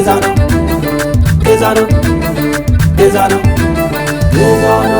ገዛና ገዛና ገዛና ገዛና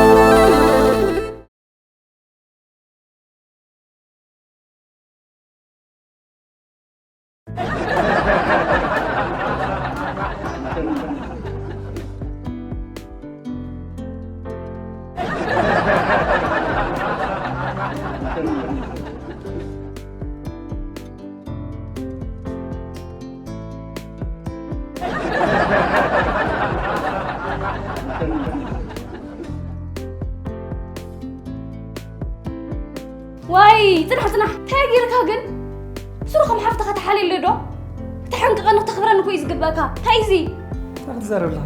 ዋይ፣ ጽናሕ፣ ጽናሕ። እንታይ ገይርካ ግን? ስሩ ከም ሓፍትኻ ተሓልየለ ዶ? ክተሐንቅቐኒ ክተኽብረኒ እኮ እዩ ዝግበእካ። እንታይ እዚ? እንታይ ክትዛረብ ኣለኻ?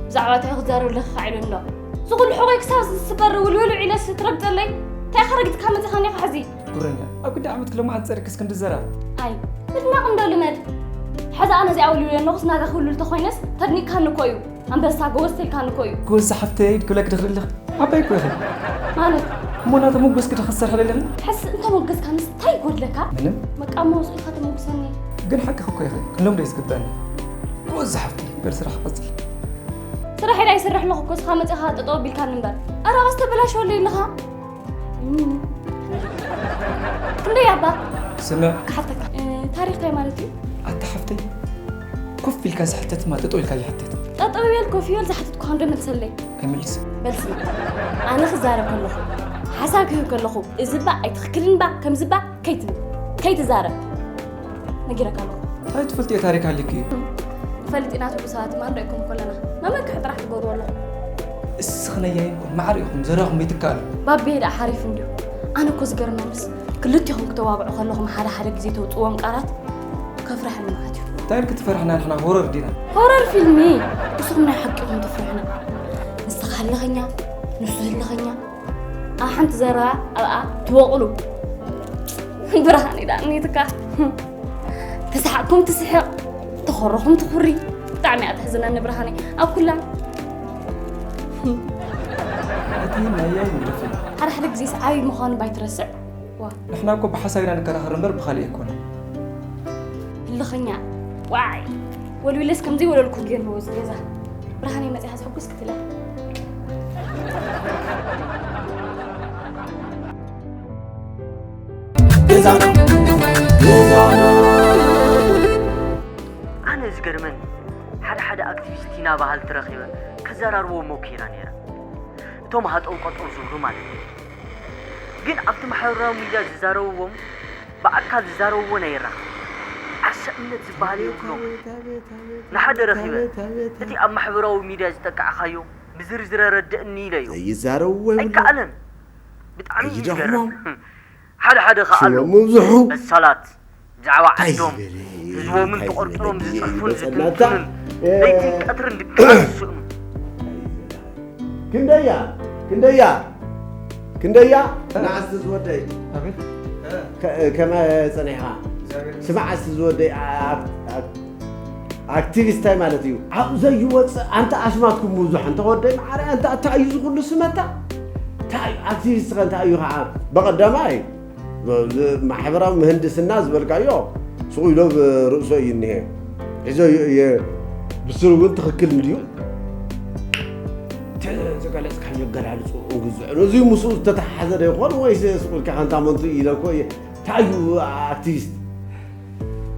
ብዛዕባ እንታይ ክትዛረብ ኣለኻ ኢሉ ኣሎ። እዚ ኩሉ ሕቖይ ክሳብ ዝስበር ውልውል ኢለስ ትረግጸለይ? እንታይ ኢኻ ረጊጽካ መጺኻ እኒኻ ሕዚ? ጉረኛ፣ ኣብ ግዲ ዓመት ክለማ ኣንጸርክስ ክንዲ ዘራ። ኣይ፣ ምድናቕ እንዶ ልመድ። ሕዚ ኣነ እዚኣ ውልውል ኣለኹስ ናጋ ክውልውል ተኾይነስ ተድኒካኒ እኮ እዩ። ኣንበሳ ጎበዝ ተልካኒ እኮ እዩ። ጎበዝ ሓፍተይ ክብለክ ድኽሪ ኣለኽ። ዓባይ እኮ ኢኺ። ማለት? እሞ ናተመጎስኪ ዶ ክትሰርሒ ደለኺ? ሕስ እንተመገስካንስ እንታይ ይጎድለካ? ምንም። በቃ እሞ ስኢልካ ተመጉሰኒ። ግን ሓቅኺ እኮ ኢኺ። ክንለምዶ እዩ ዝግበኣኒ። ጎበዝ ሓፍተይ፣ በል ስራሕ ቀጽል። ስራሕ ኢላ ይሰርሕ ኣለኹ እኮ፣ እስኻ መጺኻ ጠጠው ኣቢልካኒ እምበር። ኣረ ኣስተበላሸወለይ ኣለኻ። እም። ክንደይ ኣባ? ስምዕ። ክሓተካ። እ፣ ታሪኽ እንታይ ማለት እዩ? ኣታ ሓፍተይ፣ ኮፍ ኢልካ ዝሕተት እማ ጠጠው ኢልካ ይሕተት። ጠጠው ይበል ኮፍ ይበል ዝሓተትኩኻ እንዶ መልሰለይ። ኣይምልስን። በል ስማዕ፣ ኣነ ክዛረብ ከለኹ፣ ሓሳብ ክህብ ከለኹ፣ እዚ እባ ኣይትኽክልን እባ፣ ከምዚ እባ ከይትብል፣ ከይትዛረብ ነጊረካ ኣለኹ። እንታይ ትፈልጥዮ ታሪክ ኣሊኪ እዩ? ንፈልጥ ኢና ትብሉ ሰባት ድማ ንሪኢኩም ከለና መመክሒ ጥራሕ ትገብሩ ኣለኹ። እስኺ ነያይን ኮን ማዕረ ኢኹም፣ ዘረባኹም ይትካሉ። ባቤ ደኣ ሓሪፍ እንድዩ። ኣነ እኮ ዝገርመንስ ክልቲኹም ክተዋግዑ ከለኹም ሓደ ሓደ ግዜ ተውፅዎም ቃላት ከፍርሐኒ ማለት እዩ። እንታይ ኢልኪ ትፈርሕና? ንሕና ሆረር ዲና? ሆረር ፊልሚ። ንስኹም ናይ ሓቂ ኢኹም ተፍርሑና። ንስኻ ህልኸኛ፣ ንሱ ህልኸኛ። ኣብ ሓንቲ ዘረባ ኣብኣ ትወቕሉ። ብርሃነይ ደኣ እኒትካ። ተሳሓቕኩም ትስሕቕ፣ ተኾረኹም ትኹሪ። ብጣዕሚ እያ ተሕዝነኒ ብርሃነይ። ኣብ ኩላ። እቲ ናያይ ንደፊ። ሓደ ሓደ ግዜስ ዓብዪ ምዃኑ ባይትረስዕ። ዋ። ንሕና እኮ ብሓሳብ ኢና ንከራኸር እምበር ብኻልእ ኣይኮነን። ህልኸኛ። ዋይ። ወልዊለስ ከምዘይ ወለልኩ ገይርዎ እዚ ገዛ። ብርሃነይ መጺኣ ሕዚ ሕጉስ ክትብላ። ገዛና ገዛና። ኣነ ዝገርመኒ፣ ሓደ ሓደ ኣክቲቪስት ኢና በሃልቲ ረኺበ ከዘራርቦ ሞኪራ ነይረ። እቶም ሃጠው ቀጠው ዝብሉ ማለት እዩ። ግን ኣብቲ ማሕበራዊ ሚድያ ዝዛረብዎም ብኣካል ዝዛረብዎ ናይ ይራኸብ። ዓርሰ እምነት ዝበሃል የብሎም። ንሓደ ረኺበ፣ እቲ ኣብ ማሕበራዊ ሚድያ ዝጠቃዕኻዮ ብዝርዝር ኣረድእኒ ኢለዮ። ዘይዛረብዎ የብሎም። ኣይከኣለን። ብጣዕሚ እዩ ዝገርም። ኣይደኽሞም። ሓደ ሓደ ከኣ ኣለዉ። ሽሞም ምብዝሑ። በሳላት፣ ብዛዕባ እንታይ ዓዶም፣ ዝበለ እዩ? ህዝቦምን እንታይ ተቖርጥሮም ዝበለ እዩ? ዝጽሕፉን ይበጸናታ? ዝትንትኑን፣ እ- ለይትን ቀትርን ድቃስ ዝስእኑ። ክንደያ፣ ክንደያ፣ ክንደያ፣ እ። ንዓስቲ ዝወደይ። ኣቤት። ከ-፣ ከመ ጸኒሕኻ? እግዚኣብሔር ይመስገን። ስማዕ፣ ኣስቲ ዝወደይ፣ ኣ-፣ ኣ-፣ ኣክቲቪስት እንታይ ማለት እዩ? ኣብኡ ዘይወጽእ፣ ኣንታ ኣስማትኩም ብዙሕ፣ እንተ ወደይ መዓረይ፣ ኣንታ እንታይ እዩ ዝኹሉ ስመታ? እንታይ እዩ ኣክቲቪስት ኸ እንታይ እዩ ኸዓ? በቐዳማይ፣ ብ-፣ ብ-፣ ማሕበራዊ ምህንድስና ዝበልካዮ፣ ስቕ ኢሎ ብርእሶ እዩ እኒሄ። ሒዞ እየ፣ እየ፣ ብስሩ እውን ትኽክል እንድዩ። ተ-፣ ዝገለጽካዮ ኣገላልጽኡ ግዙዕ ነው። እዚ ምስኡ ዝተተሓሓዘ ዶ ይኾን ወይስ ስቕ ኢልካ ከንታ መንቱ ኢለ እኮ እየ። እንታይ እዩ ኣክቲቪስት?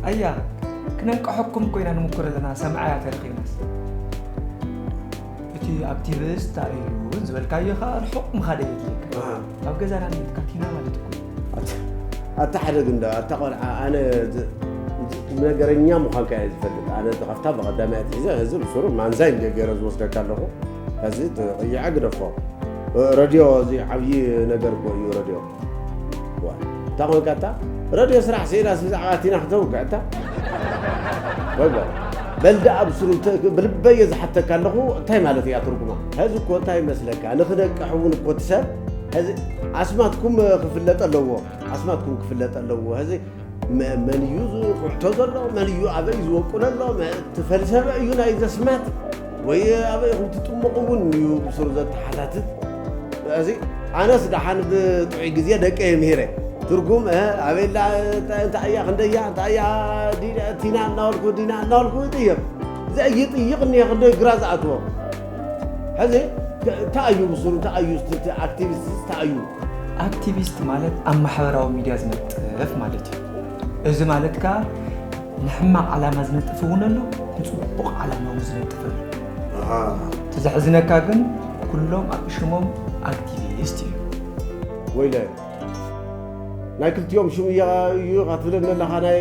ኣያ፣ ክነንቅሐኩም እኮ ኢና ንሙክር ዘለና፣ ሰምዓያ ተረኺብናስ። እቲ ኣክቲቪስት እንታይ እዩ ዝበልካዮ ኸኣ ርሑቕ ምኻድ የድልየካ። ኣሃ። ኣብ ገዛና እንሄድካ ቲና ማለት እኮ እዩ። ኣት-፣ ኣታ ሓደ ግን ዶ፣ ኣታ ቆልዓ፣ ኣነ ዝ-፣ ዝ-፣ ቁም ነገረኛ ምዃንካ እየ ዝፈልጥ። ኣነ ካብታ ብቐዳማይ ኣትሒዘ፣ ሕዚ ብስሩ ማንዛይ እንደ ገይረ ዝወስደካ ኣለኹ። ሕዚ ተቐይዐ ግደፎ። ረድዮ፣ እዚ ዓብዪ ነገር እኮ እዩ ረድዮ። ዋ፣ እንታይ ኮንካ እታ? ረድዮ ስራሕ ስኢናስ ብዛዕባ ቲና ክተውግዕ እታ? ወይ በል። በል ደኣ ብስሩ ተ-፣ ብልበይ እየ ዝሓተካ ኣለኹ፣ እንታይ ማለት እያ ትርጉማ? ሕዚ እኮ እንታይ ይመስለካ? ንኽነቅሕ እውን እኮ እቲ ሰብ፣ ሕዚ ኣስማትኩም ክፍለጥ ኣለዎ። ኣስማትኩም ክፍለጥ ኣለዎ። ሕዚ መ-፣ መን እዩ ዝቑሕቶ ዘሎ? መን እዩ ኣበይ ዝወቁለ ኣሎ? መ-፣ እቲ ፈልሰበ እዩ ናይ ዘስማት? ወይ ኣበይ ኢኹም ትጥመቑ እውን እዩ ብስሩ ዘተሓታትት። እዚ ኣነስ ደሓን ብጥዑይ ግዜ ደቀየ ምሂረ። ትርጉም ኣበላ እንታይ እያ ክንደያ እንታይ እያ ቲና እናበልኩ ዲና እናበልኩ ይጥየብ። እዚ ይጥይቕ እኒሀ ክንደይ ግራ ዝኣትዎ። ሕዚ እንታይ እዩ ብሱሩ እንታይ እዩ ኣክቲቪስት እንታይ እዩ? ኣክቲቪስት ማለት ኣብ ማሕበራዊ ሚድያ ዝነጥፍ ማለት እዩ። እዚ ማለት ከዓ ንሕማቕ ዓላማ ዝነጥፍ እውን ኣሎ፣ ንፅቡቕ ዓላማ እውን ዝነጥፍ ኣሎ። እቲ ዘሕዝነካ ግን ኩሎም ኣብ ሽሞም ኣክቲቪስት እዩ። ወይለ ናይ ክልቲኦም ሽም እያ እዩ ካትብለኒ ኣለኻ ናይ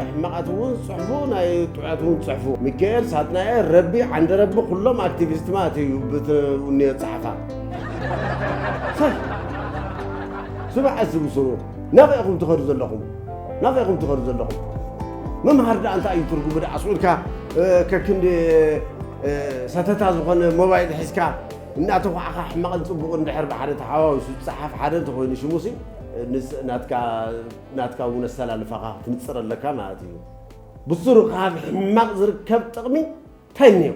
ሕማቓት እውን ፅሕፉ ናይ ጥዑያት እውን ፅሕፉ ሚካኤል ሳጥናኤል ረቢ ዓንደ ረቢ ኩሎም ኣክቲቪስት ማለት እዩ ብትውንዮ ፀሓፋ ሰብ ስማዕ እዚ ብስሩ ናበይ ኢኹም ትኸዱ ዘለኹም ናበይ ኢኹም ትኸዱ ዘለኹም መምሃር ደኣ እንታይ እዩ ትርጉሙ ደኣ ስኡልካ ከክንዲ ሰተታ ዝኾነ ሞባይል ሒዝካ እናተኳዕኻ ሕማቕን ፅቡቕን ድሕር ብሓደ ተሓዋዊሱ ዝፀሓፍ ሓደ እንተኾይኑ ሽሙሲ ናትካ እውን ኣሰላልፋኻ ክትንፅር ኣለካ ማለት እዩ። ብስሩ ካብ ሕማቕ ዝርከብ ጥቕሚ እንታይ እኒኦ?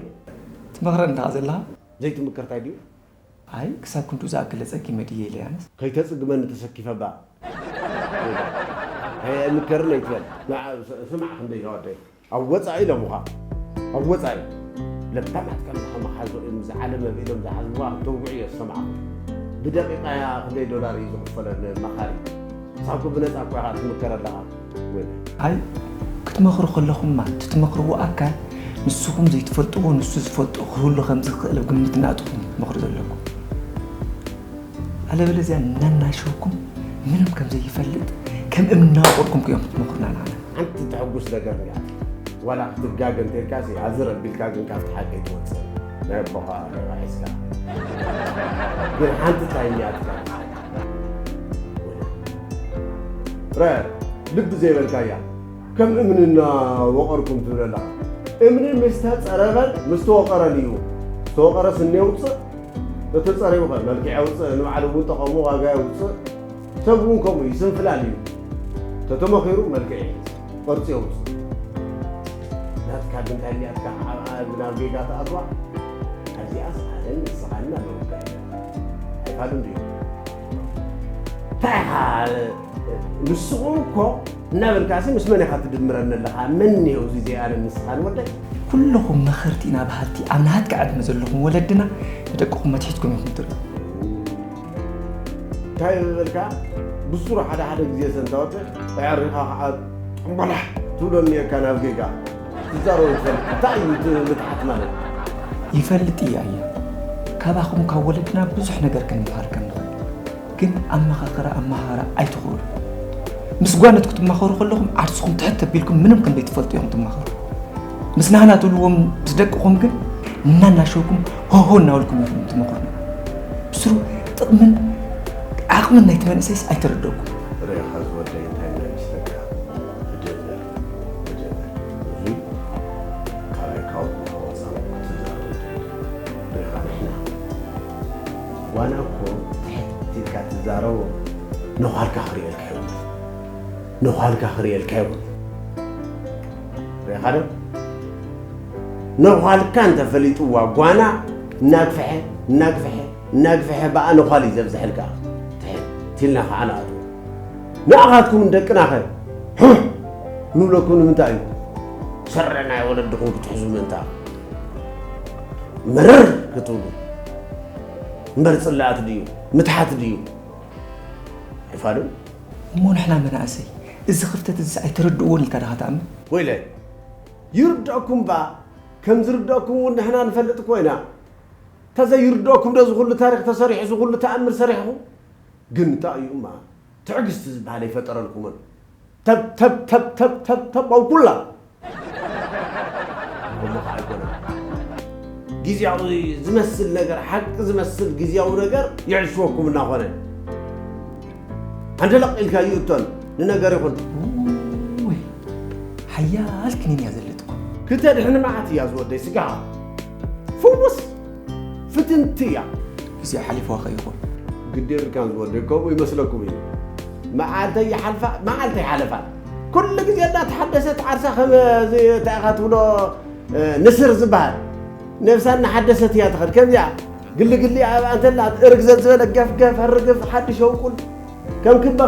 ትመኽረኒ ደኣ ዘለኻ? ዘይትምክር እንታይ ድዩ? ኣይ ክሳብ ክንዱ ዝኣክል ለፀኪ መድየ ኢለ ኣነስ። ከይተፅግመኒ ተሰኪፈ እባ ኣይምከርን ኣይትበል። ስማዕ ክንደይ ኣወደይ ኣብ ወፃኢ ኢሎምኻ ኣብ ወፃኢ ለባማት ከም ዝሓመሓዞ እዮም ዝዓለም ኣብ ኢሎም ዝሓዝዋ ተውግዑ እየ ዝሰማዕኹ። ብደቂቃ እያ ክንደይ ዶላር እዩ ዝኽፈለን መኻሪ ሳኩ ብነፃ እኮ ኢኻ ትምከር ኣለኻ። ወይ ኣይ ክትመኽሩ ከለኹማ እቲ ትመኽርዎ ኣካል ንስኹም ዘይትፈልጥዎ ንሱ ዝፈልጦ ክህሉ ከም ዝኽእል ኣብ ግምት እናእተኹም ትመኽሩ ዘለኩም። ኣለበለዚያ እናናሸውኩም ምንም ከም ዘይፈልጥ ከም እምኒ እናወቐርኩም እዮም ክትመኽሩና ንዓና። ሓንቲ ተሐጉስ ነገር እኒኣ ዋላ ክትጋገ እንተልካሲ ኣዝር ኣቢልካ ግን ካብቲ ሓቂ ኣይትወፅእ ናይ ኣቦኻ ሒዝካ ግን ሓንቲ እንታይ እኒኣትካ ረ ልቢ ዘይበልካያ ከም እምኒ እናወቐርኩም ትብለላ እምኒ ምስ ተፀረበን ምስ ተወቐረን እዩ ዝተወቐረ ስኒ የውፅእ ተተፀሪቡ ኸ መልክዕ የውፅእ ንባዕሉ እውን ጠቐሙ ዋጋ የውፅእ ሰብ እውን ከምኡ እዩ ስንፍላል እዩ ተተመኺሩ መልክዕ ይሕዝ ቅርፂ የውፅእ ናትካ ግን እንታይ እኒኣትካ ዓብኣ ናብ ጌጋ ተኣትዋ ኣብዚኣስ ኣነን ንስኻን ኣለውካ ኣይፋሉን ድዩ እንታይ ኢኻ ንስኹም እኮ እናበልካሲ ምስ መን ኢኻ ትድምረኒ ኣለኻ መን እኒኦ እዚ ዘይኣነን ንስኻን ወደይ ኩለኹም መኸርቲ ኢና በሃልቲ ኣብ ናትካ ዕድመ ዘለኹም ወለድና ንደቅኹም ኣትሒዝኩም ኢኹም ትርእዩ እንታይ ዝበልካ ብሱሩ ሓደ ሓደ ግዜ ሰንታወተ ኣዕሪኻ ከዓ ጠምበላሕ ትብሎ እኒአካ ናብ ጌጋ ትዛረቡ ትፈልጥ እንታይ እዩ እቲ ምትሓት ማለት ይፈልጥ እየ ኣየ ካባኹም ካብ ወለድና ብዙሕ ነገር ክንምሃር ከም ንኽእል ግን ኣመኻኽራ ኣመሃራ ኣይትኽእሉ ምስ ጓኖት ክትማኸሩ ከለኹም ዓርስኹም ትሕት ተቢልኩም ምንም ክንደይ ትፈልጡ ኢኹም ትማኸሩ ምስ ናህና ትብልዎም ምስ ደቅኹም ግን እናናሸውኩም ሆሆ እናበልኩም ኢኹም ትመኽሩና ብስሩ ጥቕምን ዓቕምን ናይቲ መንእሰይስ ኣይተረደእኩም ርኢኻ ዝወደይ እንታይ ናይ ምስተካ ብጀዘር ብጀዘር እዙይ ካባይ ካውት ንኸወፃ ክትዛረቡ ርኢኻ ንሕና ጓና እኮ ትሕት ኢልካ ትዛረቦ ነዃልካ ክርእየልካ ይብሉ ነዃልካ ክርእየልካ ይብሉ ርኢኻ ዶ ነዃልካ እንተፈሊጥዋ ጓና እናግፍሐ እናግፍሐ እናግፍሐ በኣ ነዃል እዩ ዘብዝሐልካ ትሕት ኢልና ከዓ ንኣትዎ ንኣኻትኩም ንደቅናኸ ንብለኩም ንምንታይ እዩ ሰረ ናይ ወለድኹም ክትሕዙ ምእንታ ምርር ክትብሉ እምበር ፅላኣት ድዩ ምትሓት ድዩ ኣይፋሉን እሞ ንሕና መናእሰይ እዚ ክፍተት እዚስ ኣይተረድእዎን ኢልካ ዳኻ ትኣምን ወይለ ይርድአኩም ባ ከም ዝርድአኩም እውን ንሕና ንፈልጥ እኮ ኢና ተዘይርድአኩም ዶ ዝኹሉ ታሪክ ተሰሪሑ ዝኹሉ ተኣምር ሰሪሕኹም ግን እንታይ እዩ እማ ትዕግስቲ ዝበሃል ኣይፈጠረልኩምን ተብ ተብ ተብ ተብ ተብ ተብ ኣብ ኩላ እሞ ከዓ ኣይኮነን ግዜያዊ ዝመስል ነገር ሓቂ ዝመስል ግዜያዊ ነገር ይዕሽወኩም እናኾነ ኣንደለቕ ኢልካ ይእቶን ንነገር ይኹን ውይ ሓያል ክኒን እያ ዘለትኩም ክተድሕን መዓት እያ ዝወደይ ስጋኻ ፍውስ ፍትንቲ እያ ግዜ ሓሊፍዋ ከይኾን ግዲ የብልካን ዝወደይ ከምኡ ይመስለኩም እዩ መዓልተይ ይሓልፋ መዓልተይ ሓለፋ ኩሉ ግዜ እናተሓደሰት ዓርሳ ከም እንታይ ኢኻ ትብሎ ንስር ዝበሃል ነብሳ እናሓደሰት እያ ትኸድ ከምዚኣ ግልግሊ ኣብኣ እንተላ እርግዘት ዝበለ ገፍገፍ ርግፍ ሓድሽ ኣውቁል ከም ክባ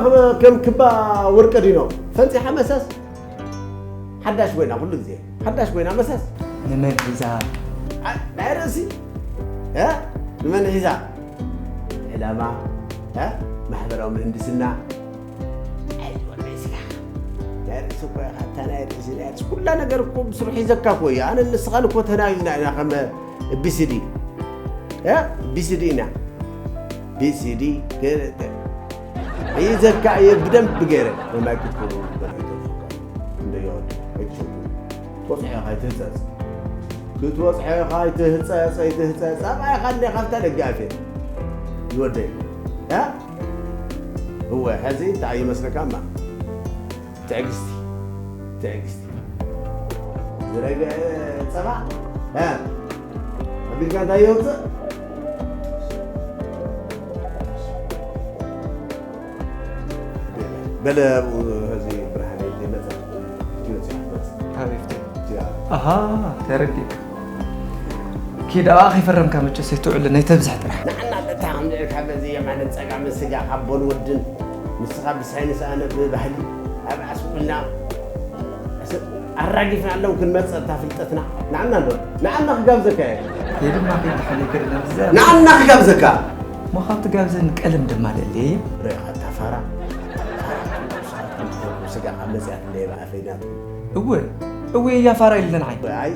ከም ክባ ወርቂ ዲኖ ፈንፂሓ መሰስ ሓዳሽ ኮይና ኩሉ ግዜ ሓዳሽ ኮይና መሰስ። ንመን ሒዛ? ናይ ርእሲ ንመን ሒዛ? ዕላማ ማሕበራዊ ምህንድስና። ናይ ርእሲ እኮ ኢኻ። እታ ናይ ርእሲ ናይ ርእሲ ኩላ ነገር እኮ ብስሩ ሒዘካ እኮ እዩ። ኣነ ንስኻን እኮ ተናቢብና ኢና ከም ቢሲዲ ቢሲዲ ኢና። ቢሲዲ ሒዘካ እየ ብደንብ ገይረ። ማይክሮፎን ክትበልዕ ተዝኮ እንዶ ይወድ ኣይትሸኩ። ክትወፅሖ ኢኻ ኣይትህፀፅ። ክትወፅሖ ኢኻ ኣይትህፀፅ ኣይትህፀፅ። ኣብኣ ኢኻ እንደ ካብታ ደጋፊ ዝወደይ እወ። ሕዚ እንታይ ይመስለካ እማ? ትዕግስቲ ትዕግስቲ ዝረገ ጸባ ኣቢልካ እንታይ የውፅእ? በለ ኣብኡ ሕዚ ብርሃን ይመፀ። ትመፅእ ትመፅእ። ኣቤት። እያ። ኣሃ፣ ተረዲእ። ኪድ ኣብኣ ከይፈረምካ መቸስ ኣይትውዕልን፣ ኣይተብዝሕ ጥራሕ። ንዓና በታ ከም ልዕልካ በዚ የማንን ጸጋምን ስጋ ካብ ቦን ወድን ንስኻ ብሳይንስ ኣነ ብባህሊ ኣብ ኣስቁልና ኣራጊፍና ኣለዉ ክንመጽእ እታ ፍልጠትና ንዓና እንዶ ንዓና ክጋብዘካ እየ። ይህ ድማ ከይተሓለይ ከደና ብዛ ንዓና ክጋብዘካ እሞ ካብ ትጋብዘን ቀለም ድማ ለለየ። ርኢኻ እታ ፋራ ስጋ ካብ መጽያት ለየ ብኣፈይናት እወ እወ እያ ፋራ ኢልለን ዓይ ኣይ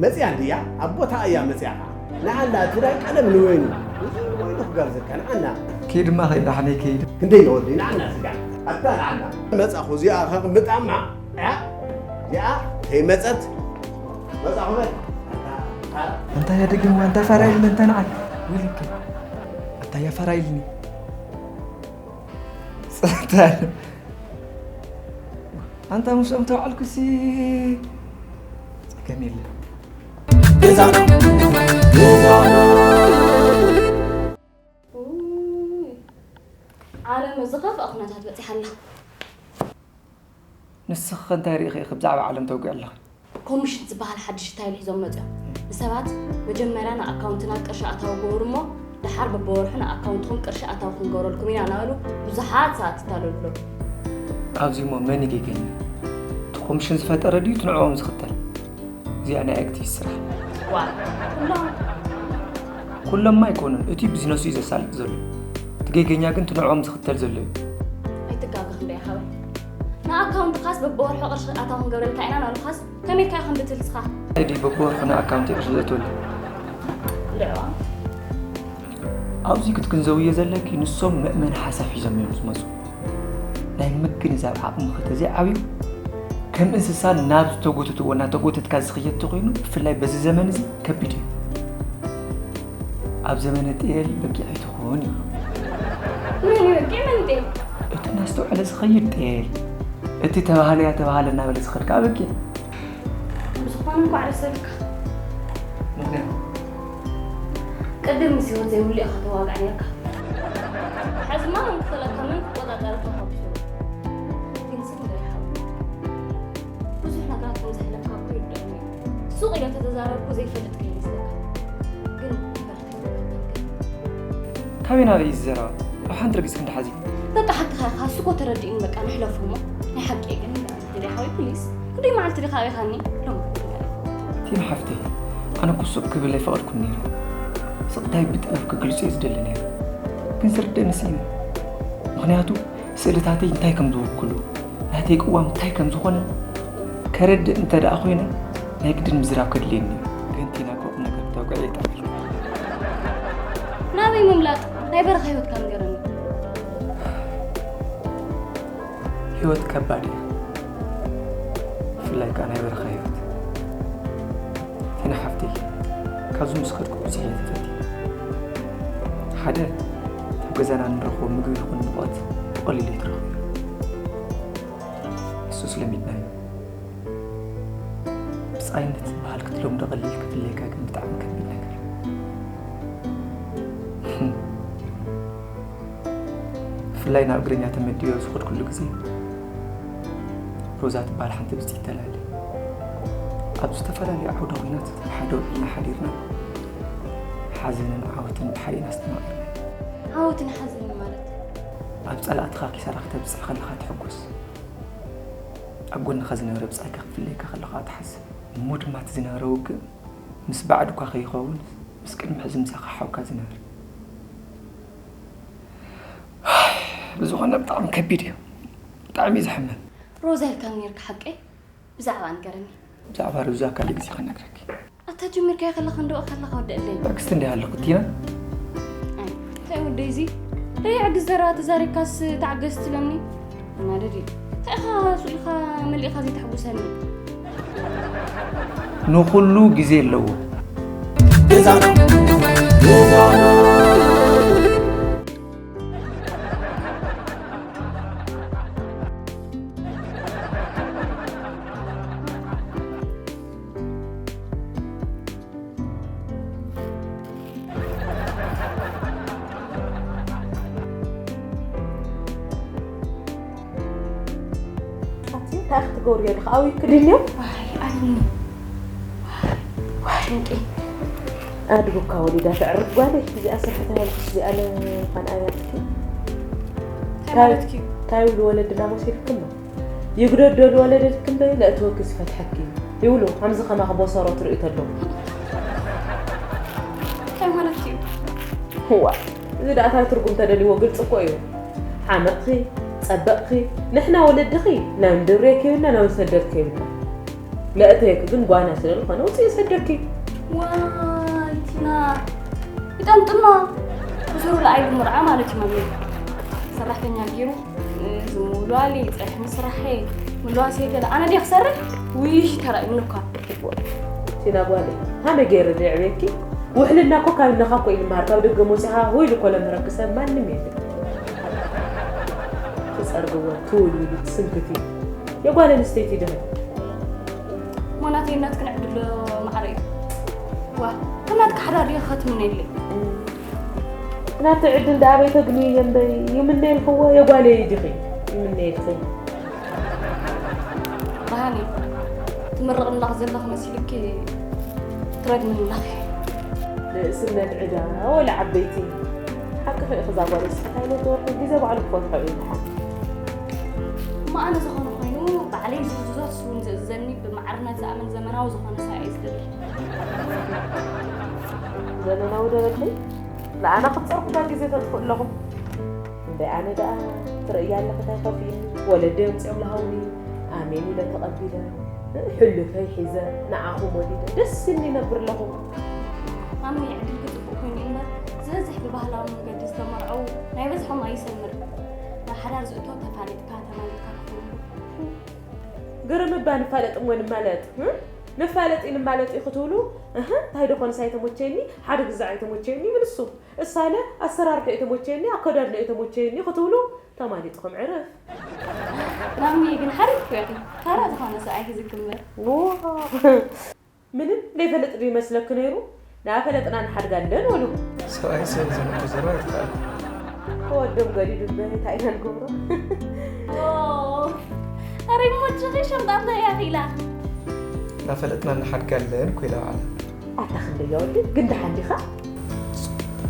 መጽያ እንድያ ኣብ ቦታ እያ መጽያ ከዓ ንዓና እቲ ናይ ቀለም ንወይኑ እዚ ወይኑ ክጋብዘካ ንዓና ከይድማ ከይድ ሓመይ ከይድ ክንደይ ይወዲ ንዓና ስጋ ኣታ ንዓና መጻኹ እዚኣ ከቕምጣማ እያ እዚኣ ከይመጸት መጻኹ በል ኣታ እንታይ ያደግም ዋንታ ፋራ ኢልን እንታይ ንዓይ ወይልክ ኣታ ያ ፋራ ኢልኒ ጸታ ኣንታ ምስኦም ተባዕልኩሲ ጸገም የለን ገዛና ገዛና ዓለም ዝኸፍአ ኩነታት በፂሓ ኣላ። ንስኺ ከ እንታይ ርኢኺ ኢኺ ብዛዕባ ዓለም ተውግዒ ኣለኺ? ኮሚሽን ዝበሃል ሓድሽ ስታይል ሒዞም መፂኦም። ንሰባት መጀመርያ ንኣካውንትና ቅርሺ ኣታዊ ግበሩ እሞ ደሓር በብወርሑ ንኣካውንትኹም ቅርሺ ኣታዊ ክንገብረልኩም ኢና እናበሉ ብዙሓት ሰባት ይታለሉ ኣለዉ። ኣብዚ እሞ መን እዩ ጌገኛ? እቲ ኮሚሽን ዝፈጠረ ድዩ እቲ ንዕኦም ዝኽተል? እዚኣ ናይ ኣክቲቪስት ስራሕ። ዋእ ኩሎም ኩሎምማ ኣይኮኑን፣ እቱይ ቢዝነሱ እዩ ዘሳልጥ ዘሎ። እቲ ጌገኛ ግን እቲ ንዕኦም ዝኽተል ዘሎ እዩ። ኣይትጋገ ክንደይ ሓወይ። ንኣካውንትኻስ በብወርሑ ቅርሺ ኣታዊ ክንገብረልካ ኢና ናሉኻስ ከመይ ኢልካ ኢኻ ክንዲ ትብል ንስኻ? እንታይ ድዩ በብወርሑ ንኣካውንተይ ቅርሺ ዘእትወለይ? ልዕዋ። ኣብዚ ክትግንዘብዮ ዘለኪ ንሶም መእመኒ ሓሳብ ሒዞም እዮም ዝመፁ። ናይ ምግንዛብ ዓቕምኺ ተዘይዓብዩ ከም እንስሳ ናብ ዝተጎተትዎ እናተጎተትካ ዝኽየድ ተኾይኑ ብፍላይ በዚ ዘመን እዚ ከቢድ እዩ። ኣብ ዘመነ ጤል በጊዕ ኣይትኹን ይብሉ። መን እዩ በጊዕ መን ጤል? እቲ እናስተውዐለ ዝኸይድ ጤል፣ እቲ ተባህለያ ተባህለ እናበለ ዝኸድ ከዓ በጊዕ። ብዝኾነ እንኳዕ ደስ በለካ። ምኽንያቱ? ቅድም ምስ ህይወት ዘይብሉ ኢኻ ተዋግዕ ነርካ። ሕዚ ማ መን ክኽእለካ መን ክቆጻጸረካ ካብ ዝህሉ። ግን ስም ዶ ይሓሉ? ብዙሕ ነገራት ከም ዘሕለፍካ እኮ ይርድአኒ እዩ። ሱቕ ኢለ ተተዛረብኩ ዘይፈልጥ ከይመስለካ። ግን ይበርትዕ። ካበይ ናበይ እዩ ዝዘረባ? ኣብ ሓንቲ ረጊጽ ክንዲ ሓዚ። በቃ ሓቅኻ ኢኻ፣ እሱ እኮ ተረዲኡኒ በቃ ንሕለፎ እሞ ናይ ሓቂ ግን እንድዒ ሓወይ ፕሊስ ክንደይ መዓልቲ ዲኻ ኣቢኻኒ ሎም ቲና ሓፍተይ ኣነ እኮ ሱቕ ክብል ኣይፈቐድኩን ነይረ። ስቕታይ ብጥበብ ክግልጾ እየ ዝደሊ ነይረ። ግን ዝርደኒ ስኢነ። ምኽንያቱ ስእልታተይ እንታይ ከም ዝውክሉ፣ ናተይ ቅዋም እንታይ ከም ዝኾነ ከረድእ እንተ ደኣ ኮይነ ናይ ግድን ምዝራብ ከድልየኒ እዩ። ግን ቲና እኮ ቁም ነገር ክተውቅዕ እየ ጠቒልካ። ናበይ ምምላጥ? ናይ በረኻ ህይወትካ ንገረኒ። ህይወት ከባድ እያ፣ ብፍላይ ከኣ ናይ በረኻ ህይወት። ቲና ሓፍተይ፣ ካብዚ ምስ ከድኩ ብዙሕ እየ ተፈቲነ። ሓደ፣ ኣብ ገዛና እንረኽቦ ምግቢ ይኹን ሙቐት ብቐሊሉ ኣይትረኽቦን። ንሱስ ለሚድናዮ። ብጻይነት ዝበሃል ክትለምዶ ቀሊል፣ ክፍለየካ ግን ብጣዕሚ ከቢድ ነገር። ብፍላይ ናብ እግረኛ ተመዲበ ኣብ ዝኸድኩሉ ግዜ፣ ሮዛ ትበሃል ሓንቲ ብጽይቲ ተላዕለ። ኣብ ዝተፈላለዩ ዓውደ ኲናት ብሓደ ውዒልና ሓዲርና፣ ሓዘንን ዓወትን ብሓደ ኢና ኣስተማቒርናዮ። ዓወትን ሓዘንን ማለት? ኣብ ጸላእትኻ ኪሳራ ክተብጽሕ ከለኻ ትሕጎስ። ኣብ ጎንኻ ዝነበረ ብጻይካ ክፍለየካ ከለኻ ትሓዝን። እሞ ድማ እቲ ዝነበረ ውግእ ምስ ባዕድኳ ከይኸውን ምስ ቅድሚ ሕዚ ምሳኻ ሓውካ ዝነብር። ብዝኾነ ብጣዕሚ ከቢድ እዩ። ብጣዕሚ እዩ ዘሕምም። ሮዛ ኢልካኒ ነርካ ሓቀይ? ብዛዕባ ንገረኒ። ብዛዕባ ሮዛ ካልእ ግዜ ክነግረኪ። ኣታ ጀሚርካዮ ከለኻ እንዶ ከለኻ ወደለይ። ትዕግስቲ እንዲያ ኣለኹ ቲና። ኣይ፣ እንታይ ወደይ እዚ? ደይዕግስ ዘረባ ተዛሪብካስ ተዓገስ ትብለኒ? እናደዲ። እንታይ ኢኻ ስኢልካ መሊእካ ዘይተሕጉሰኒ? ንኹሉ ግዜ ኣለዎ። ኣቲ እንታይ ክትገብርዮ ኢኻ? ኣውይኪ ድንዮ? ዋይ፣ ኣልኒ። ዋይ፣ ዋይ፣ እንቂ። ኣድጉካ ወሊዳ ተዕርፍ ጓለይ። እዚኣ ስርሕቲ ሃልክሽ እዚኣ ለኻን ኣያትኪ። እንታይ ማለትኪ? እንታይ ይብሉ ወለድና መሲልክም ነው? ይግደዶ ዝወለደትኪ እምበይ ለእትወኪ ዝፈትሐኪ ይብሉ። ከምዚ ከማኺ ቦሰሮ ትርኢ ተሎ። እንታይ ማለትኪ እዩ? እዋ፣ እዚ ደኣ እንታይ ትርጉም ተደልይዎ ግልፂ እኮ እዩ። ሓመቕኺ፣ ጸበቕኺ፣ ንሕና ወለድኺ ናብ ድብሬ ከይብልና ናብ ሰደድ ከይብልና። ለእተየኪ ግን ጓና ስለ ዝኾነ ውፅኢ ሰደድኪ። ዋይ ቲና፣ ይጠምጥማ። ብስሩ ለኣይሉ ምርዓ ማለት እዩ መምዩ። ሰራሕተኛ ገይሩ፣ ዝምውሉ ኣሊ፣ ፀሕ ምስራሐ፣ ምልዋስ የገለ። ኣነ ድየ ክሰርሕ? ውይ ተራእዩኒ እኳ። ቲና ጓለይ፣ ሃመ ገይረ ድዕቤኪ? ውሕልና እኮ ካብ እነኻ እኮ እዩ ዝምሃር። ካብ ደገ መፂኻ ሆይ ኢሉ እኮ ለምህረኪ ሰብ ማንም የለን። ትፀርግዎ፣ ትውልውሊ፣ ትስንክቲ። የጓል ኣንስተይቲ ድኺ? ሞናተይ ናትክን ዕድሎ ማዕረ እዩ። ዋ፣ ከም ናትካ ሓዳር ድየ ክትምነየለይ? ናተይ ዕድል ደኣ ኣበይ ተግንዩ እየ እምበይ፣ ይምነየልክዎ የጓለይ ዲኺ? ይምነየልክን። ብርሃኔ፣ ትምርቕኒ ኣለኺ ዘለኺ መሲሉኪ ትረግምኒ ኣለኺ። ንእስነት ዕዳ ወላ ዓበይቲ። ሓቅኺ ኢኺ እዛ ጓል፣ ንስኺ እንታይ ኢለ ትወርሒ፣ ግዜ ባዕሉ ክፈትሖ እዩ ድሓን። እሞ ኣነ ዝኾነ ኮይኑ፣ ባዕለይ ዝእዝዞ ንሱ እውን ዝእዝዘኒ፣ ብማዕርነት ዝኣምን ዘመናዊ ዝኾነ ሰብኣይ እየ ዝደሊ። ዘመናዊ ዶ በልኺ? ንኣና ክትፀርፉና ግዜ ተጥፍኡ ኣለኹም። እምበይ ኣነ ደኣ ትርእያ ኣለኺ እንታይ ከፊኡኒ፣ ወለደይ ኣምፂኦም ለሃውኒ፣ ኣሜን ኢለ ተቐቢለ፣ ሕሉፈይ ሒዘ፣ ንዓኹም ወሊደ፣ ደስ ኢልኒ ይነብር ኣለኹ። ማሚ፣ ዕድልኪ ጽቡቕ ኮይኑ እዩ እምበር፣ ዝበዝሕ ብባህላዊ መንገዲ ዝተመርዐው ናይ በዝሖም ኣይሰምር። ናብ ሓዳር ዝእቶ ተፋሊጥካ፣ ተማሊጥካ ክኸውን። ግርም እባ ንፋለጥ እሞ ንማለጥ፣ እ? ንፋለጥ እዩ ንማለጥ እዩ ክትብሉ፣ እህ፣ እንታይ ደኾንስ ኣይተመቸየኒ፣ ሓደ ግዛዕ ኣይተመቸየኒ ይብል እሱ። እሳለ ኣሰራርሑ እዩ ተመቸየኒ፣ ኣከዳድና እዩ ተመቸየኒ ክትብሉ ተማሊጥኩም ዕርፍ። ማሚ ግን ሓሪፍ እኮ ኢኺ። ታራ ዝኾነ ሰብኣይ ሒዝኪ እምበር። ዎ። ምንም ዘይፈልጥ ዶ ይመስለኪ ነይሩ? ናፈለጥና ንሓድግ ኣለን በሉ። ሰብኣይ ሰብ ዘመቶ ዘረባ ኣይትኽኣል። ከወዶም ገዲዱ እምበር እንታይ ኢና ንገብሮ? ኦ፣ ኣረ ይሞችኺ ሸምጣ እንታይ እያ ኺላ? ናፈለጥና ንሓድግ ኣለን እኮ ኢላ በዓላ። ኣታ ክንደያ ወዲ ግን ደሓን ዲኻ?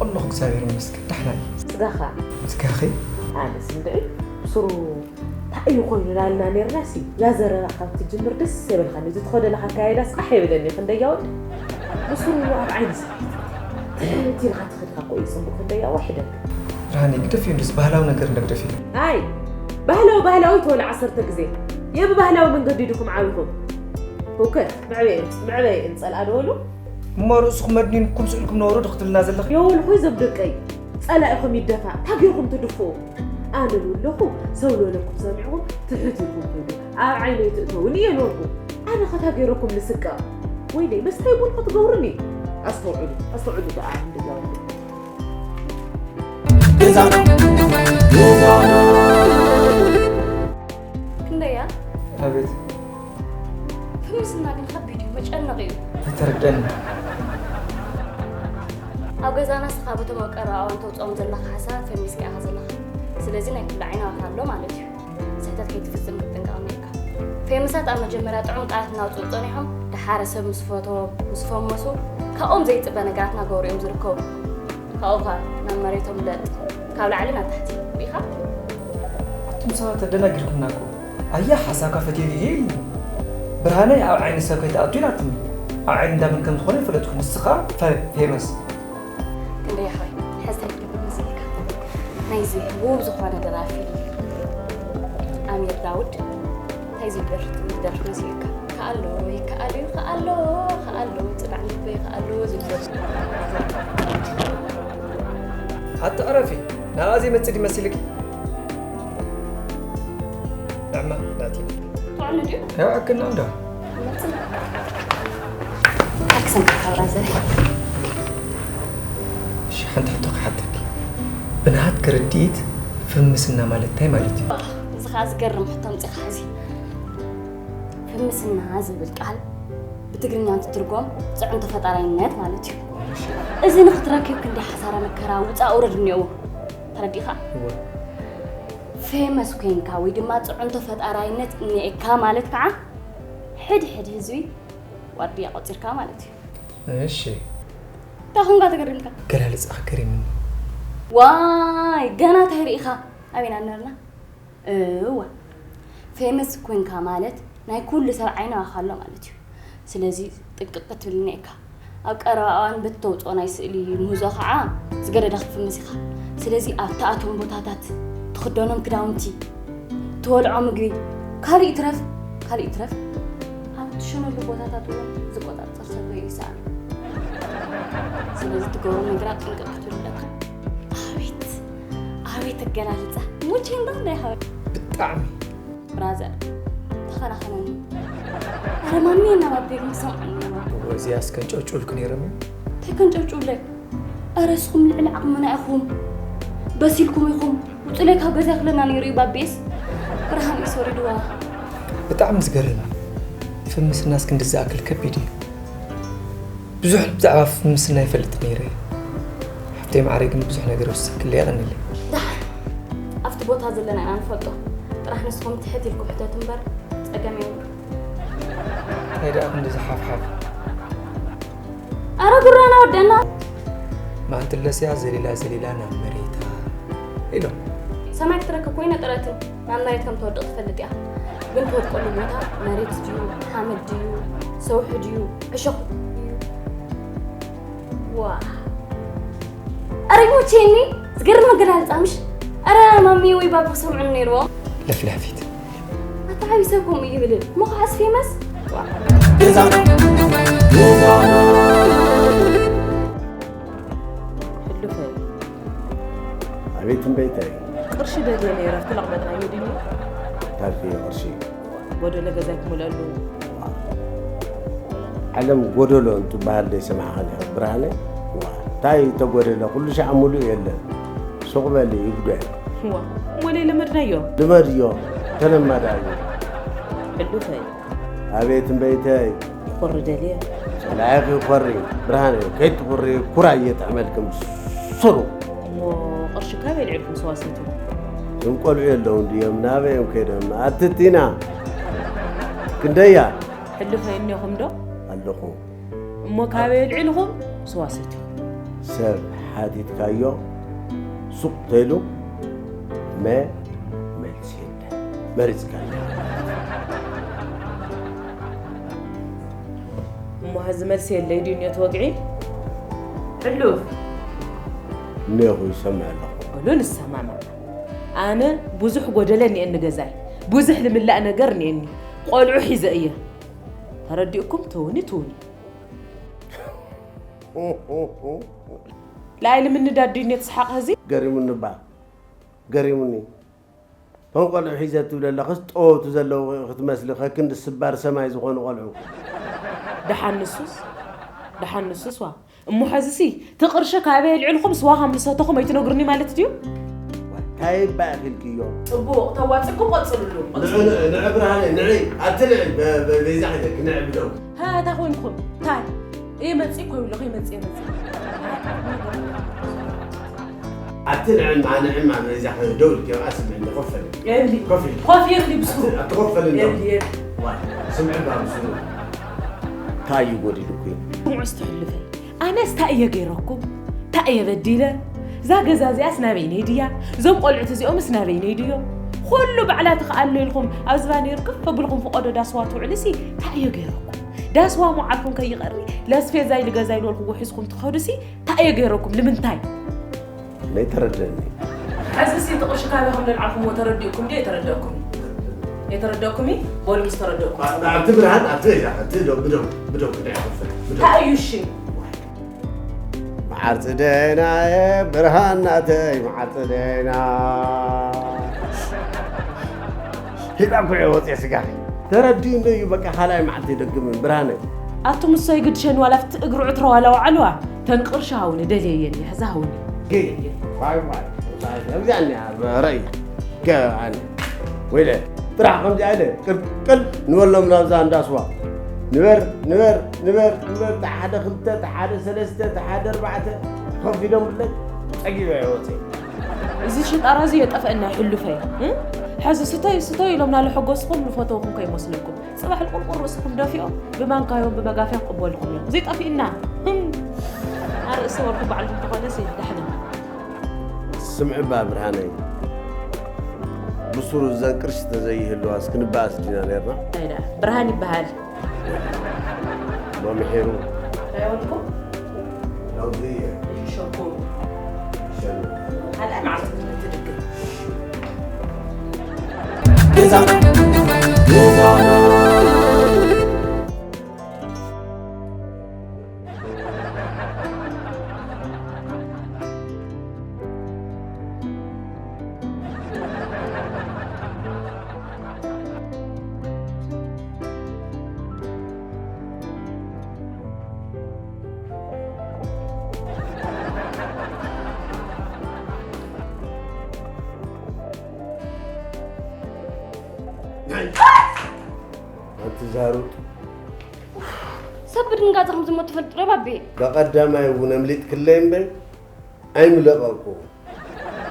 ኣለኹ እግዚኣብሔር ይመስገን ደሕና እየ። ስጋኻ? ስጋኺ? ኣነስ እንድዒ ብስሩ እንታይ እዩ ኮይኑ ላልና ኔርና ሲ ያ ዘረባ ካብ ትጅምር ደስ የበልካኒ። እዚ ትኸደላ ኣካያይዳስ ቃሕ የብለኒ ክንደያ ወዲ። ብስሩ ኣብ ዓይኒ ሰበይቲ ትሕት ኢልካ ትኸድካ እኮ እዩ ጽቡቕ ክንደያ ዋሕደግ። ብርሃነይ ግደፍዮ እንደዚ ባህላዊ ነገር እንደ ግደፍዮ። ኣይ ባህላዊ ባህላዊ ተወለ ዓሰርተ ግዜ የብባህላዊ መንገዲ ዲኹም ዓቢኹም። ህውከት መዕበየን መዕበየን ጸልኣ ዶ በሉ? እሞ ርእስኹም መድኒንኩም ስእልኩም ነበሩ ዶ ክትብልና ዘለኺ? የወልኹ እዞም ደቀይ ጸላኢኹም ይደፋእ ታጌርኩም ትድፍኡ። ኣነ ዝብለኹ ሰብ ዝበለኩም ሰሚዕኩም ትሕት ኢልኩም ከይዱ ኣብ ዓይነይ ትእተውኒ እየ ዝበልኩ። ኣነ ከታጌረኩም ልስቀቕ ወይለይ መስታይ ቡን ክትገብሩኒ። ኣስተውዕሉ ኣስተውዕሉ ደኣ እንደዛ በሉ። ክንደያ ኣቤት። ፍምስና ግን ከቢድ እዩ፣ መጨነቒ እዩ። ኣይተረድአኒ። ኣብ ገዛና ንስኻ በቶም ኣብ ቀረባ እዋን ተውፅኦም ዘለኻ ሓሳባት ፈሚስካ ኢኻ ዘለኻ። ስለዚ ናይ ኩሉ ዓይኒ ኣባኻ ኣሎ ማለት እዩ። ስሕተት ከይትፍፅም ክትጥንቀቕ እኒኤካ። ፌምሳት ኣብ መጀመርያ ጥዑም ቃላት እናውፅኡ ፀኒሖም፣ ደሓር ሰብ ምስ ፈተዎም፣ ምስ ፈመሱ፣ ካብኦም ዘይፅበ ነገራት እናገበሩ እዮም ዝርከቡ። ካብኡ ኸዓ ናብ መሬቶም ለጥ፣ ካብ ላዕሊ ናብ ታሕቲ። ርኢኻ? ሰባት ኣደናጊርኩምና እኮ። ኣያ ሓሳብካ ፈትየሉ እየ ኢሉ። ብርሃነይ ኣብ ዓይኒ ሰብ ከይትኣቱ ኢላትኒ። ኣብ ዓይኒ እንዳመን ከም ዝኾነ ይፈለጥኩ። ንስኻ ፈ-፣ ፌመስ። ክንደይ ሓወይ፣ ሕዚ እንታይ ክትገብር መሲልካ? ናይዚ ውብ ዝኾነ ደራፊ ኣሚር ዳውድ እንታይ ዝብል ደርፊ፣ ደርፊ መሲልካ? ከኣሎ ይከኣል እዩ፣ ከኣሎ፣ ከኣሎ፣ ጽናዕ ልበይ ከኣሎ ዝብል ደርፊ። ኣትዕረፊ፣ ናብኣ ዘይመጽእ ድዩ መሲልኪ? ንዕማ ናቲ። ጥዑም ድዩ? ያው ኣክልና እንዶ። መጽእ። ኣክሰን ካብራ ዘረ። እሺ፣ ሓንቲ ሕቶ ክሓተኪ። ብናትኪ ርድኢት ፍምስና ማለት እንታይ ማለት እዩ? ዋው፣ እዚ ኸኣ ዝገርም ሕቶ ኣምጺኻ ሕዚ። ፍምስና ዝብል ቃል ብትግርኛ እንትትርጎም ጽዕንቶ ፈጣራይነት ማለት እዩ። እዚ ንኽትረክብ ክንደይ ሓሳረ መከራ ውጻእ ውረድ እኒኦዎ። ተረዲእኻ? እወ። ፌመስ ኮይንካ ወይ ድማ ጽዕንቶ ፈጣራይነት እኒኤካ ማለት ከዓ ሕድ ሕድ ህዝቢ ዋርድያ ቆጺርካ ማለት እዩ። እሺ። እንታይ ኾንካ ተገሪምካ? ገላልጻ ገሪምኒ። ዋይ፣ ገና እንታይ ርኢኻ? ኣበይና ነርና? እወ። ፌመስ ኮንካ ማለት ናይ ኩሉ ሰብ ዓይኒ ኣባኻ ኣሎ ማለት እዩ። ስለዚ ጥንቅቕ ክትብል እኒኤካ። ኣብ ቀረባ እዋን በቲ ተውፅኦ ናይ ስእሊ ምህዞ ከዓ ዝገደደ ክትፍምስ ኢኻ። ስለዚ ኣብ ትኣትዎም ቦታታት፣ ትኽደኖም ክዳውንቲ፣ ትበልዖ ምግቢ፣ ካልእ ይትረፍ፣ ካልእ ይትረፍ፣ ኣብ ትሸነሉ ቦታታት እውን ዝቆጻጸር ሰብ ከይሰኣን። ስለዚ ትገብሮ ነገራት ጥንቅቕ ክትብል ኣለካ። ኣቤት፣ ኣቤት ኣገላልጻ። ሙቼ እንዶ እንዶ ይሓወ። ብጣዕሚ። ብራዘር፣ ተኸናኸነኒ። ኣረ ማሚ እና ባቤ ግን ሰምዓኒ። እወ፣ እዚኣስ ከንጨብጭቡልኪ ነይሮም እዮም። እንታይ ከንጨብጭቡለይ? ኣረ እስኹም ልዕሊ ዓቕምና ኢኹም። በሲልኩም ኢኹም። ውጹለይ ካብ ገዛ ክለና ነይሩ እዩ ባቤስ። ብርሃን እዩ ሰሪድዋ። ብጣዕሚ ዝገርም እዩ። ፍምስናስ ክንድዚ ዝኣክል ከቢድ እዩ። ብዙሕ ብዛዕባ ፍምስና ይፈልጥ ነይረ እየ። ሓፍተይ ማዕረይ ግን ብዙሕ ነገር ወሲኽክለይ፣ የቐንየለይ። ደሓን ኣብቲ ቦታ ዘለና ኢና ንፈልጦ። ጥራሕ ንስኹም ትሕት ኢልኩም ሕተቱ እምበር ጸገም የብሉን። እንታይ ደኣ ክንዲ ዝሓፍሓፍ? ኣረ ጉራና ወደና። ማንትለስያ ዘሊላ ዘሊላ ናብ መሬታ ኢሎም። ሰማይ ክትረክብ ኮይነ ጥረትን ናብ መሬት ከም ትወድቕ ትፈልጥ እያ። ግን ትወድቀሉ ቦታ መሬት ድዩ፣ ሓመድ ድዩ፣ ሰውሒ ድዩ፣ ዕሾኽ ድዩ? ዋ። ኣረ ይሞቼኒ፣ ዝገርም ኣገላልጻ ምሽ? ኣረ ማሚ ወይ ባባ ክሰምዑኒ ነይርዎም። ለፍላፊት። ኣታ ዓቢ ሰብ ከምኡ ይብል። እሞ ከዓስ ፌመስ? ዋ። ሕሉፈይ። ኣቤት እምበይተይ። ቅርሺ ደልየ ነይረ፣ ኣብቲ ለቕመጥናዮ ድዩ? ካብቲ ቅርሺ። ጎደሎ ገዛይ ክምልአሉ። ዓለም ጎደሎ እንትበሃል ዘይሰማዕኻን ኢኻ ብርሃነ? ዋ፣ እንታይ ተጎደለ? ኩሉ ሻዕ ሙሉእ የለን። ሱቕ በሊ፣ ይጉደል። ዋ፣ እሞ ለይለመድናዮ? ልመድዮ፣ ተለማዳዮ። ሕሉፈይ። ኣቤት እምበይተይ። ክኾሪ ደልየ። ጸላኢኺ ይኾሪ፣ ብርሃነ፣ ከይትኹሪ ኩራይ የጥዕመልክም። ስሩ። እሞ ቅርሺ ካበይ ኣልዒልኩም ስዋ ሰትዩ? እዞም ቆልዑ የለውን ድዮም? ናበይ እዮም ከይዶም? ኣቲ ቲና፣ ክንደያ? ሕሉፈይ እኒኹም ዶ? ኣለኹ። እሞ ካበይ ኣልዒልኹም ስዋ ሰትዩ? ሰብ ሓቲትካዮ ሱቕ ተይሉ መ-፣ መልሲ የለን። መሪጽካዮ። እሞ ሕዚ መልሲ የለይ ድዩ ነቲ ወግዒ? ሕሉፍ። እኒኦኹ ይሰምዕ ኣለኹ። በሉ ንሰማማዕ። ኣነ ብዙሕ ጎደለ እኒኤኒ ገዛይ፣ ብዙሕ ልምላእ ነገር እኒኤኒ፣ ቆልዑ ሒዘ እየ። ተረዲእኩም ትውኒ ትውኒ። ላይሊ ምንዳድ ድዩ ነቲ ሰሓቕ ህዚ? ገሪሙኒ እባ። ገሪሙኒ። እቶም ቆልዑ ሒዘ ትብል ኣለኽስ ጠወብቲ ዘለዉ ክትመስሊ፣ ከክንዲ ስባር ሰማይ ዝኾኑ ቆልዑ። ደሓን ንሱስ፣ ደሓን ንሱስ ዋ። እሞ ሕዚሲ፣ እቲ ቅርሺ ካበይ ኣልዒልኩም ስዋ ከም ዝሰተኹም ኣይትነግሩኒ ማለት ድዩ? እንታይ እባ ኢኺ ኢልክዮ? ጽቡቕ፣ ተዋጽእኩም ቀጽልሉ። ንዕ-፣ ንዕ-፣ ንዕ ብርሃነ፣ ንዕ፣ ኣቲ ንዕ፣ በ-፣ በ-፣ በይዛ ሒዘኪ፣ ንዕ ብደው። ሃ፣ እንታይ ኮይንኩም? እንታይ? እየ መጽእ እኮ ይብለኹ፣ እየ መጽእ፣ እየ መጽእ። ኣቲ ንዕማ፣ ንዕማ፣ በይዛ ሒዘ ደው ኢልኪ፣ ኣብኣ ስምዕኒ፣ ኮፍ በሊ። የብሊ። ኮፍ ኢልኪ። ኮፍ የብሊ ብስሩ። ኣቲ፣ ኣቲ ኮፍ በሊ እንዶ። የብሊ፣ የብሊ። ዋይ፣ ስምዒ እባ ብስሩ። እንታይ እዩ ጎዲሉኪ? ስምዑ እስቲ ሕሉፈይ። ኣነስ እንታይ እየ ገይረኩም? እንታይ እየ በዲለ? እዛ ገዛ እዚኣስ ናበይነይ ድያ? እዞም ቆልዑት እዚኦምስ ናበይነይ ድዮም? ኩሉ ባዕላ ትኽኣሎ ኢልኩም ኣብ ዝባን ይርክብ ፈብልኩም ፈቐዶ ዳስዋ ትውዕልሲ እንታይ እዮ ገይረኩም? ዳስዋ መዓልኩም ከይቐሪ ለስፌዛይ ልገዛይ ልበልኩዎ ሒዝኩም ትኸዱሲ እንታይ እዮ ገይረኩም? ልምንታይ? ለይተረደኒ። ሕዚ ሲ እቲ ቅርሺ ካበይ ከም ዘልዓልኩምዎ ተረዲእኩም ድዩ የተረደእኩም? የተረደእኩም እዩ? በሉ ምስ ተረደእኩም። ኣብቲ ብርሃን ኣብቲ ገዛ ኣብቲ ደው ብደው ብደው ብደው ብደው እንታይ እዩ እሺ? መዓር ጽደና ብርሃን ናተይ መዓር ጽደና ሂባ እኮ እየ ወፅየ ስጋኺ ተረዲኡ እንዶ እዩ በቃ ካልኣይ መዓልቲ ይደግምን ብርሃነይ ኣቱም እሶ ይግድሸኒ ዋላ ኣብቲ እግሪ ዕትሮ ዋላ ዋዕልዋ ተን ቅርሺ ሃውኒ ደልየየን እየ ሕዚ ሃውኒ ገይ ዋይ ዋይ ከምዚኣ እኒኣ ረእያ ገኣኒ ወይለ ጥራሕ ከምዚኣ ኢለ ቅልቅል ንበሎም ናብዛ እንዳስዋ ንበር ንበር ንበር ንበር ተሓደ ክልተ ተሓደ ሰለስተ ተሓደ ኣርባዕተ ከፊሎም ብለይ ፀጊበ እየ ወፅየ እዚ ሽጣራ እዚ የጠፍአና ይሕሉፈይ እ? ሕዚ ስተዩ ስተዩ ኢሎም ናለሐጎስኹም ልፈተውኹም ከይመስለኩም ፅባሕ ልቁርቁር ርእስኹም ደፊኦም ብማንካዮም ብመጋፍያ ክቕበልኹም እዮም እዚ ጠፊእና ህም! ኣርእሲ ወርኩ ባዕልኩም ተኾነስ ደሕና ስምዕባ ብርሃነይ ብሱሩ እዘን ቅርሺ ተዘይህልዋስ ክንበኣስ ዲና ነርና ኣይዳ ብርሃን ይበሃል መምሒሩ ኣይወልኩም ለውዚ ሸኩም ሸኑ ካልኣይ መዓልቲ ትድግም ገዛ ገዛና ኣንቲ ዛሩጥ ሰብ ብድንጋጸ ከም ዝሞት ትፈልጥ ዶ ባቤ? በቐዳማይ እውን ኣምሊጥክለይ እምበር ኣይምለቐልኩ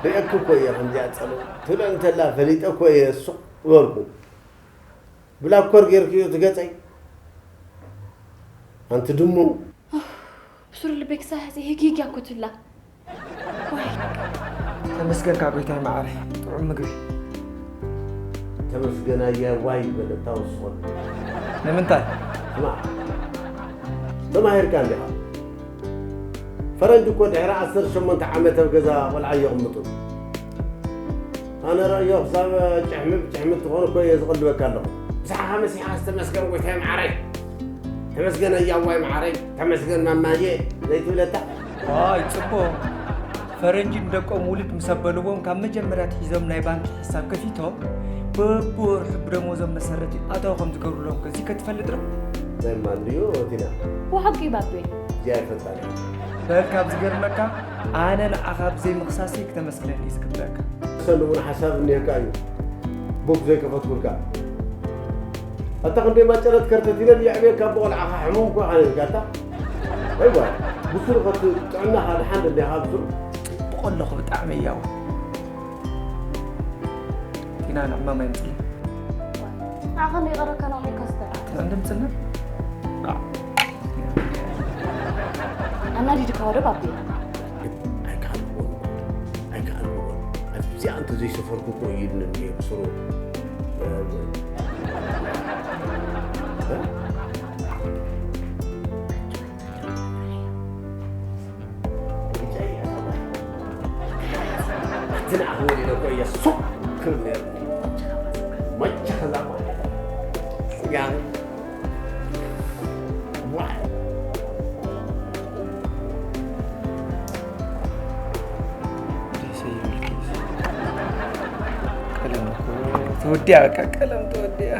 ርእየኪ እኮ እየ ከምዚኣ ጸለ ትብለ እንተላ ፈሊጠ እኮ እየ ሱቕ ዝበልኩ ብላኮር ጌርክዮ ትገጸይ ኣንቲ ድሙ ብሱር ልበይ ክሳብ ሕዚ ሂግሂግ ያኮትላ ተመስገንካ ጎይታይ መዓረይ ጥዑም ምግቢ ተመስገን ኣያ ዋይ በለ ታወስኾል ንምንታይ ስማ ተማሂርካ እንዲኻ ፈረንጅ እኮ ድሕሪ ዓሰርተ ሸሞንተ ዓመት ኣብ ገዛ ቆልዓ የቕምጡ ኣነ ረእዮ ክሳብ ጭሕሚ ብጭሕሚ ትኾን እኮ እየ ዝቕልበካ ኣለኹ ብስሓኻ መሲሓ ዝተመስገን ጎይታይ መዓረይ ተመስገን ኣያ ዋይ መዓረይ ተመስገን ማማየ ዘይትብለታ ዋይ ጽቡቕ ፈረንጂ ንደቆም ውልድ ምስ ኣበልዎም ካብ መጀመርያ ኣትሒዞም ናይ ባንኪ ሕሳብ ከፊቶም በብወርሑ ብደሞዞም መሰረት ኣታዊ ከም ዝገብሩሎም ከዚ ከትፈልጥ ዶ? ናይ ማን ድዩ ቲና? ወሓቂ ባቤ እዚኣ ይፈልጣ ድያ? በል ካብ ዝገርመካ ኣነ ንዓኻ ብዘይ ምኽሳሰይ ክተመስግነኒ እዩ ዝግበኣካ። ሰሉ እውን ሓሳብ እኒሀካ እዩ ቡክ ዘይከፈትኩልካ ኣታ ክንደይ ማጨረት ከርተት ኢለ የዕብየካ ብቆልዓኻ ሕሙም እኮ ኢኻ ነርካ ኣታ ወይ ጓል ብሱሩ ከቲ ጥዕናኻ ድሓን ደሊኻ ብሱሩ ብቆለኹ ብጣዕሚ እያው ቲና ንዕማም ኣይምፅልን ንዓኻ ንይቐረካ ነቕኒካ ዝተራ ቲና እንደምፅልና ኣናዲድካ ወደ ባቤ ኣይከኣልኩዎን ኣይከኣልኩዎን ኣብዚኣ እንተዘይሰፈርኩ እኮ እዩ ብሱሩ እቲ ንኣኹ ወሊደ እኮ እየ ሱቕ ክብል ነይሩ መቸ ከዛ ማለት ስጋሪ ዋይ ተወዲያ በቃ ቀለም ተወዲያ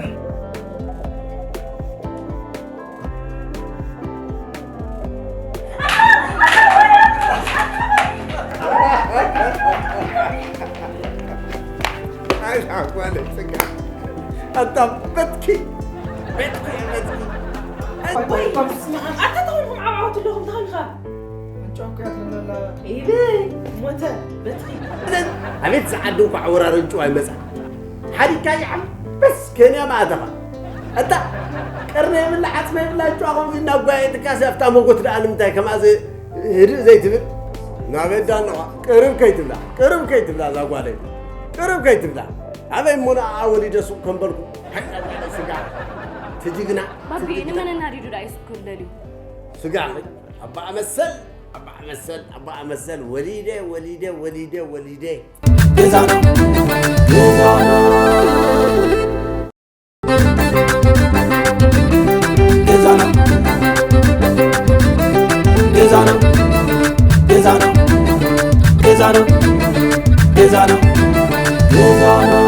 ኣታ በትኪ በትኪ በትኪ ኣታ ተኾንኩም ዓባዖት ኣለኹም ተኸልኻ ይበይ ሞተ በትኪ ኣቤት ዝዓዲ እንኳ ወራረን ጭዋ ይመፃ ሓዲካ ይዓም በስ ከንያ ማእተኻ ኣታ ቀርነ የብላ ዓፅመ የብላ ጭዋ ከምዚ እናጓየጥካሲ ኣብታ መጎት ደኣ ንምንታይ ከምኣ ህድእ ዘይትብል ናበዳ ኣለዋ ቅርብ ከይትብላ ቅርብ ከይትብላ እዛ ጓለይ ቅርብ ከይትብላ ኣበይ እሞ ንዓ ወሊደ ሱቕ ከም በልኩ። ሃይ፣ ስጋ። ትጅግና። ባቢ ንመን እናዲዱ ዳ ይስኩም ደልዩ? ስጋ። ኣባኣ መሰል፣ ኣባኣ መሰል፣ ኣባኣ መሰል። ወሊደ፣ ወሊደ፣ ወሊደ፣ ወሊደ። ገዛና ገዛና ገዛና ገዛና ገዛና ገዛና ገዛና